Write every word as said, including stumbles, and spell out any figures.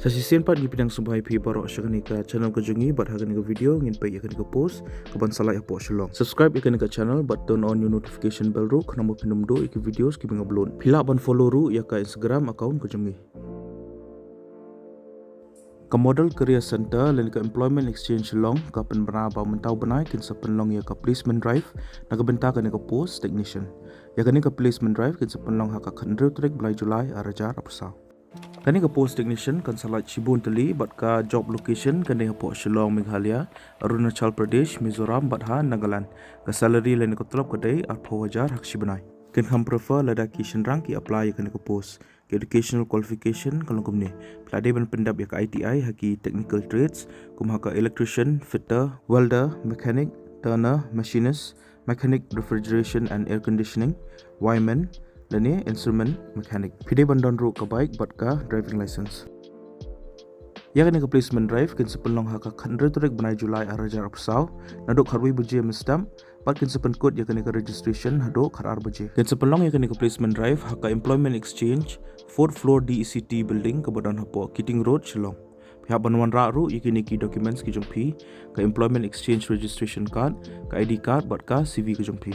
Sa shisien pat ngi pdiang sngewbha ïa phi baroh sha kane ka channel ka jong ngi bad ha kane ka video ngin peit ïa kane ka post kaban sa lait hapoh Shillong. Subscribe ïa kane ka channel bad turn on ïa u notification bell ruh khnang ba phin ym duh ïa ki videos kiba nga upload. Phi lah ban follow ruh ïa ka Instagram account ka jong ngi. Ka Model Career Centre lane ka Employment Exchange Shillong ka pynbna ba mynta u bnai kin sa pynlong ïa ka placement drive na ka bynta kane ka post technician. Ïa kane ka placement drive kin sa pynlong ha ka khathynriew tarik bnai July ar hajar arphew saw. Kane ka post technician kan sa lait shibun tylli bad ka job location kan dei hapoh Shillong, Meghalaya, Arunachal Pradesh, Mizoram bad ha Nagaland. Ka salary lane ka tulop ka dei arphew hajar ha ka shi bnai. Kin kham prefer lada ki shynrang ki apply ïa kane ka post. Ka educational qualification ka long kumne. Phi la dei ban pyndep ïa ka I T I ha ki technical trades kum ha ka electrician, fitter, welder, mechanic, turner, machinist, mechanic refrigeration and air conditioning, wireman, lane instrument mechanic. Phi dei ban don ruh ka bike bad ka driving license. Ïa kane ka placement drive kin sa pynlong ha ka khathynriew tarik bnai July ar hajar arphew saw naduh khatwei baje mynstep bad kin sa pynkut ïa kane ka registration haduh khatar baje. Kin sa pynlong ïa kane ka placement drive ha ka Employment Exchange, fourth floor D E C T building kaba don hapoh Keating Road, Shillong. Phi hap ban wanrah ruh ïa kine ki documents ki jong phi, ka Employment Exchange registration card, ka I D card bad ka C V ka jong phi.